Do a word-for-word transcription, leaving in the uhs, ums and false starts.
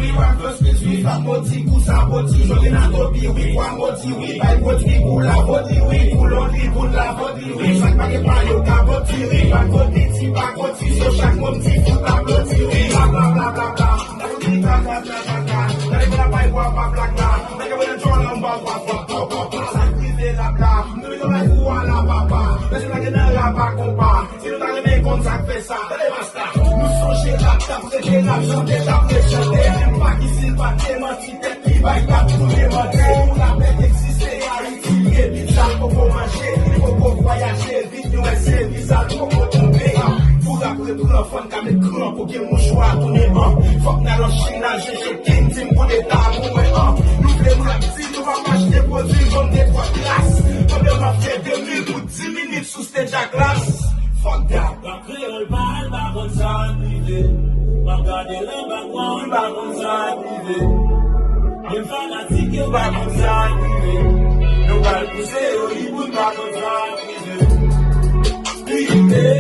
Wi, pa fè spiz, wi, pa modi, kou sa modi, jodi nan topi, wi, kwa modi, wi, bay pwodui pou la bodi, wi, koulon li, pou la bodi, wi, sak pa gen pa yo ka bodi, wi, pa koti, ti pa koti, so chak moun ti fout aplodi, wi, bla, bla, bla, bla, bla. Gade mwen ap bay bwa pa blak la. Nèg ap nan djòl anba w pa fò. Sa k rive l ap la. Nou yo bay kou a la papa. Mesye lage nan rap a konpa. Si nou ta renmen konn sa k fè sa. Tande masta. Nou sonje l ap t ap rete l ap chante l ap rechante. Menm pa ki si l pa t te manti tèt li bay t ap tou demande. Pou lapè egziste Ayiti ye. Sa l poko manje. Li poko vwayaje. Yo wè se vizaj poko tonbe an. Pou rap repran, fò n ka met kran pou gen mouchwa tounen an. Fòk n al an Chin, al chèche king, di m koudeta pou mwen an. Nou vle m rap di, nou p ap achte pwodui, vann de twa glas. Pandan m ap fè de mil pou dis minit sou stage a glas. Fòk dat. Rap kreyòl pa al pa konn sa k rive. M ap gade nan bakgrann, pa konn sa k rive. Menm fanatik yo pa konn sa k rive. Nou pral pouse yo, li pou n pa konn sa k rive. Rive.